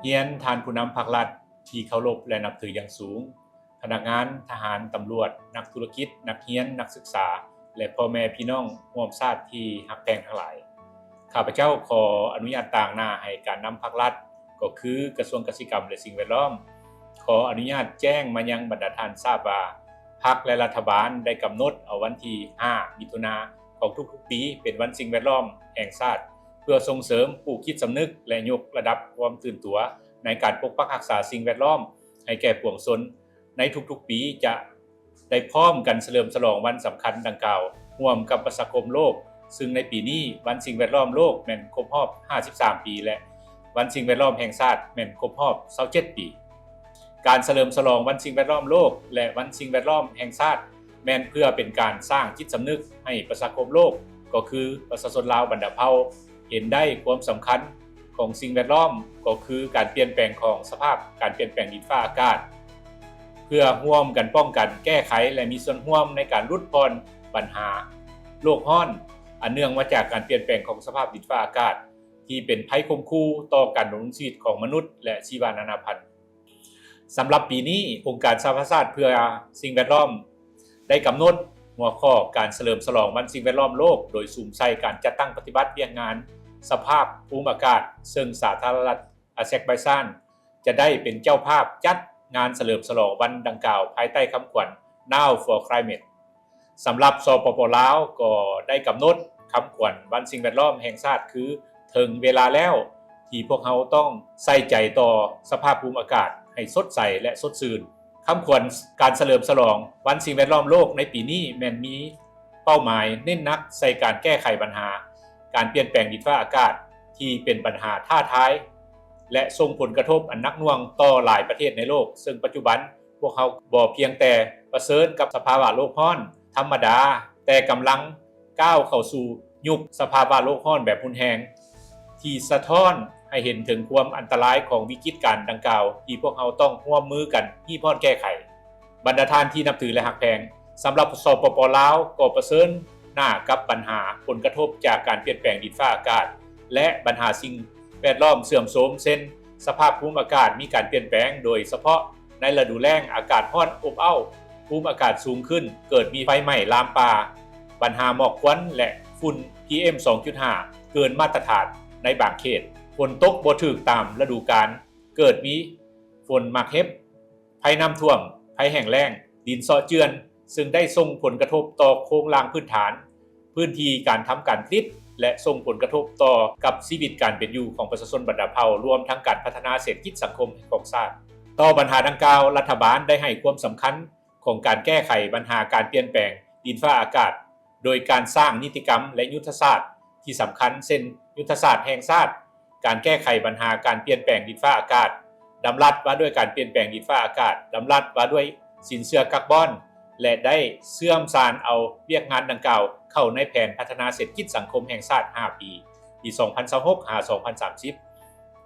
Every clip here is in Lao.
ຮຽນທ່ານຜູ້ນຳພັກລັດທີ່ເຄົາລົບ ແລະ ນັບຖືຢ່າງສູງ, ພະນັກງານ, ທະຫານ, ຕຳຫຼວດ, ນັກທຸລະກິດ, ນັກຮຽນ, ນັກສຶກສາ ແລະ ພໍ່ແມ່ພີ່ນ້ອງຮ່ວມຊາດທີ່ຮັກແພງທັງຫຼາຍ. ຂ້າພະເຈົ້າຂໍອະນຸຍາດຕາງໜ້າໃຫ້ການນຳພັກລັດ ກໍຄືກະຊວງກະສິກຳ ແລະ ສິ່ງແວດລ້ອມ ຂໍອະນຸຍາດແຈ້ງມາຍັງບັນດາທ່ານຊາບວ່າ ພັກ ແລະ ລັດຖະບານໄດ້ກຳນົດເອົາວັນທີຫ້າ ມິຖຸນາ ຂອງທຸກໆປີ ເປັນວັນສິ່ງແວດລ້ອມແຫ່ງຊາດ ເພື່ອສົ່ງເສີມປູກຈິດສຳນຶກ ແລະ ຍົກລະດັບຄວາມຕື່ນຕົວໃນການປົກປັກຮັກສາສິ່ງແວດລ້ອມໃຫ້ແກ່ປວງຊົນ. ໃນທຸກໆປີຈະໄດ້ພ້ອມກັນສະເຫຼີມສະຫຼອງວັນສຳຄັນດັ່ງກ່າວ ຮ່ວມກັບປະຊາຄົມໂລກ, ຊຶ່ງໃນປີນີ້ວັນສິ່ງແວດລ້ອມໂລກແມ່ນຄົບຮອບຫ້າສິບສາມປີ ແລະ ວັນສິ່ງແວດລ້ອມແຫ່ງຊາດແມ່ນຄົບຮອບຊາວເຈັດປີ. ການສະເຫຼີມສະຫຼອງວັນສິ່ງແວດລ້ອມໂລກ ແລະ ວັນສິ່ງແວດລ້ອມແຫ່ງຊາດ ແມ່ນເພື່ອເປັນການສ້າງຈິດສຳນຶກໃຫ້ປະຊາຄົມໂລກ ກໍຄືປະຊາຊົນລາວບັນດາເຜົ່າ ເຫັນໄດ້ຄວາມສຳຄັນຂອງສິ່ງແວດລ້ອມ ກໍຄືການປ່ຽນແປງຂອງສະພາບການປ່ຽນແປງດິນຟ້າອາກາດ ເພື່ອຮ່ວມກັນປ້ອງກັນ, ແກ້ໄຂ ແລະ ມີສ່ວນຮ່ວມໃນການຫຼຸດຜ່ອນບັນຫາໂລກຮ້ອນ ອັນເນື່ອງມາຈາກການປ່ຽນແປງຂອງສະພາບດິນຟ້າອາກາດ ທີ່ເປັນໄພຂົ່ມຂູ່ຕໍ່ການດຳລົງຊີວິດຂອງມະນຸດ ແລະ ຊີວະນານາພັນ. ສຳລັບປີນີ້, ອົງການສະຫະປະຊາຊາດເພື່ອສິ່ງແວດລ້ອມ ໄດ້ກຳນົດຫົວຂໍ້ການສະເຫຼີມສະຫຼອງວັນສິ່ງແວດລ້ອມໂລກ ໂດຍສຸມໃສ່ການຈັດຕັ້ງປະຕິບັດວຽກງານສະພາບພູມອາກາດ, ເຊິ່ງສາທາລະນະລັດອາແຊກໄບຊານ ຈະໄດ້ເປັນເຈົ້າພາບຈັດງານສະເຫຼີມສະຫຼອງວັນດັ່ງກ່າວ ພາຍໃຕ້ຄຳຂວັນ Now for Climate. ສຳລັບ ສປປ ລາວ ກໍໄດ້ກຳນົດຄຳຂວັນວັນສິ່ງແວດລ້ອມແຫ່ງຊາດ ຄື ເຖິງເວລາແລ້ວທີ່ພວກເຮົາຕ້ອງໃສ່ໃຈຕໍ່ສະພາບພູມອາກາດໃຫ້ສົດໃສ ແລະ ສົດຊື່ນ. ຄຳຂວັນການສະເຫຼີມສະຫຼອງວັນສິ່ງແວດລ້ອມໂລກໃນປີນີ້ແມ່ນມີເປົ້າໝາຍເນັ້ນໜັກໃສ່ການແກ້ໄຂບັນຫາການປ່ຽນແປງດິນຟ້າອາກາດ ທີ່ເປັນບັນຫາທ້າທາຍ ແລະ ສົ່ງຜົນກະທົບອັນໜັກໜ່ວງຕໍ່ຫຼາຍປະເທດໃນໂລກ, ເຊິ່ງປັດຈຸບັນພວກເຮົາບໍ່ພຽງແຕ່ປະເຊີນກັບສະພາວະໂລກຮ້ອນທຳມະດາ, ແຕ່ກຳລັງ ກ້າວເຂົ້າສູ່ຍຸກສະພາວະໂລກຮ້ອນແບບຮຸນແຮງ ທີ່ສະທ້ອນໃຫ້ເຫັນເຖິງຄວາມອັນຕະລາຍຂອງວິກິດການດັ່ງກ່າວ ທີ່ພວກເຮົາຕ້ອງຮ່ວມມືກັນຮີບຮ້ອນແກ້ໄຂ. ບັນດາທ່ານທີ່ນັບຖື ແລະ ຮັກແພງ, ສຳລັບ ສປປ ລາວ ກໍປະເຊີນໜ້າກັບບັນຫາຜົນກະທົບຈາກການປ່ຽນແປງດິນຟ້າອາກາດ ແລະ ບັນຫາສິ່ງແວດລ້ອມເສື່ອມໂຊມ ເຊັ່ນ ສະພາບພູມອາກາດມີການປ່ຽນແປງ, ໂດຍສະເພາະ ໃນລະດູແລ້ງອາກາດຮ້ອນອົບເອົ້າ, ພູມອາກາດສູງຂຶ້ນ, ເກີດມີໄຟໄໝ້ລາມປ່າ, ບັນຫາໝອກຄວັນ ແລະ ຝຸ່ນ ພີເອັມ ສອງຈຸດຫ້າ ເກີນມາດຕະຖານໃນບາງເຂດ, ຝົນຕົກບໍ່ຖືກຕາມລະດູການ, ເກີດມີຝົນໝາກເຫັບ, ໄພນ້ຳຖ້ວມ, ໄພແຫ້ງແລ້ງ, ດິນເຊາະເຈື່ອນ, ເຊິ່ງໄດ້ສົ່ງຜົນກະທົບຕໍ່ໂຄງລ່າງພື້ນຖານ, ພື້ນທີ່ການທຳການຜະລິດ ແລະ ສົ່ງຜົນກະທົບຕໍ່ກັບຊີວິດການເປັນຢູ່ຂອງປະຊາຊົນບັນດາເຜົ່າ, ລວມທັງການພັດທະນາເສດຖະກິດສັງຄົມຂອງຊາດ. ຕໍ່ບັນຫາດັ່ງກ່າວ, ລັດຖະບານໄດ້ໃຫ້ຄວາມສຳຄັນຂອງການແກ້ໄຂບັນຫາການປ່ຽນແປງດິນຟ້າອາກາດ ໂດຍການສ້າງນິຕິກຳ ແລະ ຍຸດທະສາດທີ່ສຳຄັນ ເຊັ່ນ ຍຸດທະສາດແຫ່ງຊາດ ການແກ້ໄຂບັນຫາການປ່ຽນແປງດິນຟ້າອາກາດ, ດຳລັດວ່າດ້ວຍການປ່ຽນແປງດິນຟ້າອາກາດ, ດຳລັດວ່າດ້ວຍສິນເຊື່ອກາບອນ ແລະ ໄດ້ເຊື່ອມສານເອົາວຽກງານດັ່ງກ່າວເຂົ້າໃນແຜນພັດທະນາເສດຖະກິດສັງຄົມແຫ່ງຊາດຫ້າປີ ປີສອງພັນຊາວຫົກ ຫາ ສອງພັນສາມສິບ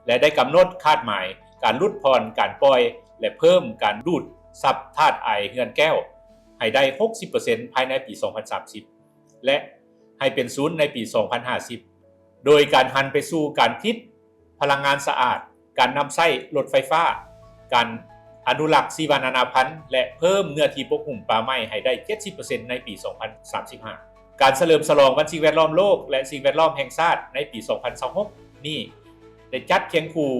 ແລະ ໄດ້ກຳນົດຄາດໝາຍການຫຼຸດຜ່ອນການປ່ອຍ ແລະ ເພີ່ມການດູດຊັບທາດອາຍເຮືອນແກ້ວໃຫ້ໄດ້ຫົກສິບເປີເຊັນ ພາຍໃນປີສອງພັນສາມສິບ ແລະ ໃຫ້ເປັນສູນໃນປີສອງພັນຫ້າສິບ ໂດຍການຫັນໄປສູ່ການຜະລິດພະລັງງານສະອາດ, ການນຳໃຊ້ລົດໄຟຟ້າ, ການອະນຸລັກຊີວະນານາພັນ ແລະ ເພີ່ມເນື້ອທີ່ປົກຫຸ້ມປ່າໄມ້ໃຫ້ໄດ້ເຈັດສິບເປີເຊັນ ໃນປີສອງພັນສາມສິບຫ້າ. ການສະເຫຼີມສະຫຼອງວັນສິ່ງແວດລ້ອມໂລກ ແລະ ສິ່ງແວດລ້ອມແຫ່ງຊາດໃນປີສອງພັນຊາວຫົກນີ້ ໄດ້ຈັດຄຽງຄູ່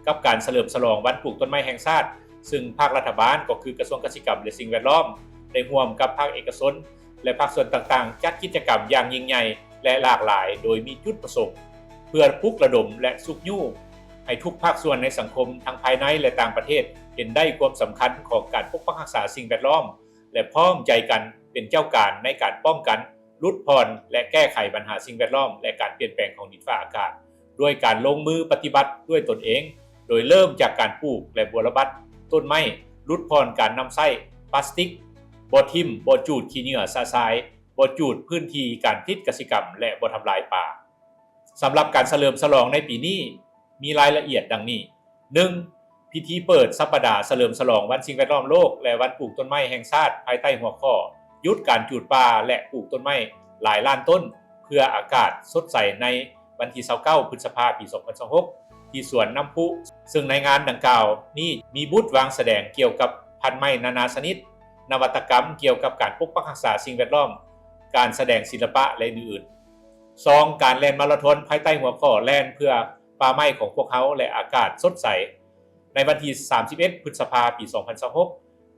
ກັບການສະເຫຼີມສະຫຼອງວັນປູກຕົ້ນໄມ້ແຫ່ງຊາດ, ຊຶ່ງພາກລັດຖະບານ ກໍຄືກະຊວງກະສິກຳ ແລະ ສິ່ງແວດລ້ອມ ໄດ້ຮ່ວມກັບພາກເອກະຊົນ ແລະ ພາກສ່ວນຕ່າງໆ ຈັດກິດຈະກຳຢ່າງຍິ່ງໃຫຍ່ ແລະ ຫຼາກຫຼາຍ, ໂດຍມີຈຸດປະສົງເພື່ອປຸກລະດົມ ແລະ ຊຸກຍູ້ໃຫ້ທຸກພາກສ່ວນໃນສັງຄົມ ທັງພາຍໃນ ແລະ ຕ່າງປະເທດ ເຫັນໄດ້ຄວາມສຳຄັນຂອງການປົກປັກຮັກສາສິ່ງແວດລ້ອມ ແລະ ພ້ອມໃຈກັນເປັນເຈົ້າການໃນການປ້ອງກັນ, ຫຼຸດຜ່ອນ ແລະ ແກ້ໄຂບັນຫາສິ່ງແວດລ້ອມ ແລະ ການປ່ຽນແປງຂອງດິນຟ້າອາກາດ ດ້ວຍການລົງມືປະຕິບັດດ້ວຍຕົນເອງ, ໂດຍເລີ່ມຈາກການປູກ ແລະ ບົວລະບັດຕົ້ນໄມ້, ຫຼຸດຜ່ອນການນຳໃຊ້ພລາສຕິກ, ບໍ່ຖິ້ມ, ບໍ່ຈູດຂີ້ເຫຍື້ອຊະຊາຍ, ບໍ່ຈູດພື້ນທີ່ການຜະລິດກະສິກຳ ແລະ ບໍ່ທຳລາຍປ່າ. ສຳລັບການສະເຫຼີມສະຫຼອງໃນປີນີ້ ມີລາຍລະອຽດດັ່ງນີ້. ໜຶ່ງ, ພິທີເປີດສັບປະດາສະເຫຼີມສະຫຼອງວັນສິ່ງແວດລ້ອມໂລກ ແລະ ວັນປູກຕົ້ນໄມ້ແຫ່ງຊາດ ພາຍໃຕ້ຫົວຂໍ້ ຢຸດການຈູດປ່າ ແລະ ປູກຕົ້ນໄມ້ຫຼາຍລ້ານຕົ້ນ ເພື່ອອາກາດສົດໃສ ໃນວັນທີຊາວເກົ້າ ພຶດສະພາ ປີສອງພັນຊາວຫົກ. ທີ່ສວນນ້ຳພຸ, ເຊິ່ງໃນງານດັ່ງກ່າວນີ້ມີບູດວາງສະແດງກ່ຽວກັບພັນໄມ້ນານາຊະນິດ, ນະວັດຕະກຳກ່ຽວກັບການປົກປັກຮັກສາສິ່ງແວດລ້ອມ, ການສະແດງສິລະປະ ແລະ ອື່ນໆ. ສອງ, ການແລ່ນມາລາທອນພາຍໃຕ້ຫົວຂໍ້ ແລ່ນເພື່ອປ່າໄມ້ຂອງພວກເຮົາ ແລະ ອາກາດສົດໃສ ໃນວັນທີສາມສິບເອັດ ພຶດສະພາ ປີສອງພັນຊາວຫົກ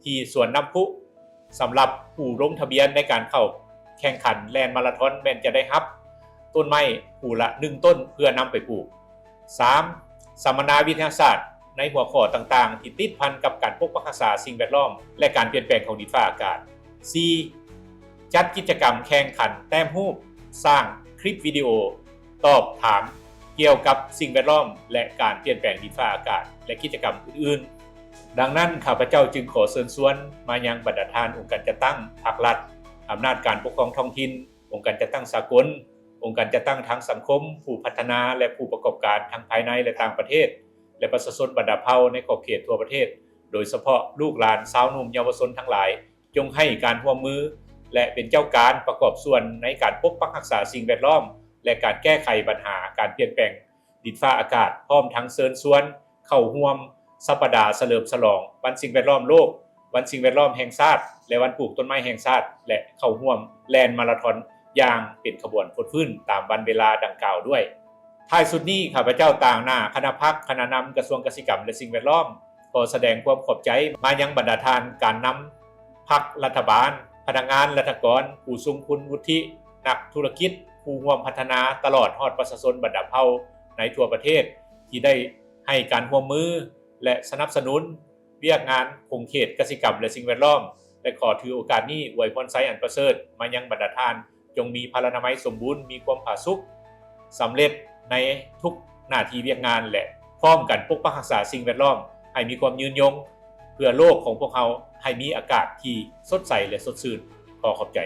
ທີ່ສວນນ້ຳພຸ. ສຳລັບຜູ້ລົງທະບຽນໃນການເຂົ້າແຂ່ງຂັນແລ່ນມາລາທອນ ແມ່ນຈະໄດ້ຮັບຕົ້ນໄມ້ຜູ້ລະໜຶ່ງຕົ້ນເພື່ອນຳໄປປູກ. ສາມ, ສຳມະນາວິທະຍາສາດໃນຫົວຂໍ້ຕ່າງໆທີ່ຕິດພັນກັບການປົກປັກຮັກສາສິ່ງແວດລ້ອມ ແລະ ການປ່ຽນແປງຂອງດິນຟ້າອາກາດ. ສີ່, ຈັດກິດຈະກຳແຂ່ງຂັນແຕ້ມຮູບ, ສ້າງຄລິບວິດີໂອ, ຕອບຖາມກ່ຽວກັບສິ່ງແວດລ້ອມ ແລະ ການປ່ຽນແປງດິນຟ້າອາກາດ ແລະ ກິດຈະກຳອື່ນໆ. ດັ່ງນັ້ນ, ຂ້າພະເຈົ້າຈຶ່ງຂໍເຊີນຊວນມາຍັງບັນດາທ່ານອົງການຈັດຕັ້ງພາກລັດ, ອຳນາດການປົກຄອງທ້ອງຖິ່ນ, ອົງການຈັດຕັ້ງສາກົນ, ອົງການຈັດຕັ້ງທາງສັງຄົມ, ຜູ້ພັດທະນາ ແລະ ຜູ້ປະກອບການທັງພາຍໃນ ແລະ ຕ່າງປະເທດ ແລະ ປະຊາຊົນບັນດາເຜົ່າໃນຂອບເຂດທົ່ວປະເທດ, ໂດຍສະເພາະລູກຫຼານຊາວໜຸ່ມເຍົາວະຊົນທັງຫຼາຍ, ຈົ່ງໃຫ້ການຮ່ວມມື ແລະ ເປັນເຈົ້າການປະກອບສ່ວນໃນການປົກປັກຮັກສາສິ່ງແວດລ້ອມ ແລະ ການແກ້ໄຂບັນຫາການປ່ຽນແປງດິນຟ້າອາກາດ, ພ້ອມທັງເຊີນຊວນເຂົ້າຮ່ວມສັບປະດາສະເຫຼີມສະຫຼອງວັນສິ່ງແວດລ້ອມໂລກ, ວັນສິ່ງແວດລ້ອມແຫ່ງຊາດ ແລະ ວັນປູກຕົ້ນໄມ້ແຫ່ງຊາດ ແລະ ເຂົ້າຮ່ວມແລ່ນມາລາທອນຢ່າງເປັນຂະບວນຟົດຟື້ນຕາມວັນເວລາດັ່ງກ່າວດ້ວຍ. ທ້າຍສຸດນີ້, ຂ້າພະເຈົ້າຕາງໜ້າຄະນະພັກ, ຄະນະນຳກະຊວງກະສິກຳ ແລະ ສິ່ງແວດລ້ອມ ຂໍສະແດງຄວາມຂອບໃຈມາຍັງບັນດາທ່ານການນຳພັກ, ລັດຖະບານ, ພະນັກງານ, ລັດຖະກອນ, ຜູ້ຊົງຄຸນວຸດທິ, ນັກທຸລະກິດ, ຜູ້ຮ່ວມພັດທະນາ, ຕະຫຼອດຮອດປະຊາຊົນບັນດາເຜົ່າໃນທົ່ວປະເທດ ທີ່ໄດ້ໃຫ້ການຮ່ວມມື ແລະ ສະໜັບສະໜູນວຽກງານຂົງເຂດກະສິກຳ ແລະ ສິ່ງແວດລ້ອມ ແລະ ຂໍຖືໂອກາດນີ້ອວຍພອນໄຊອັນປະເສີດມາຍັງບັນດາທ່ານ, ຈົ່ງມີພະລານາໄມສົມບູນ, ມີຄວາມຜາສຸກ, ສຳເລັດໃນທຸກໜ້າທີ່ວຽກງານ ແລະ ພ້ອມກັນປົກປັກຮັກສາສິ່ງແວດລ້ອມໃຫ້ມີຄວາມຍືນຍົງ ເພື່ອໂລກຂອງພວກເຮົາໃຫ້ມີອາກາດທີ່ສົດໃສ ແລະ ສົດຊື່ນ. ຂໍຂອບໃຈ.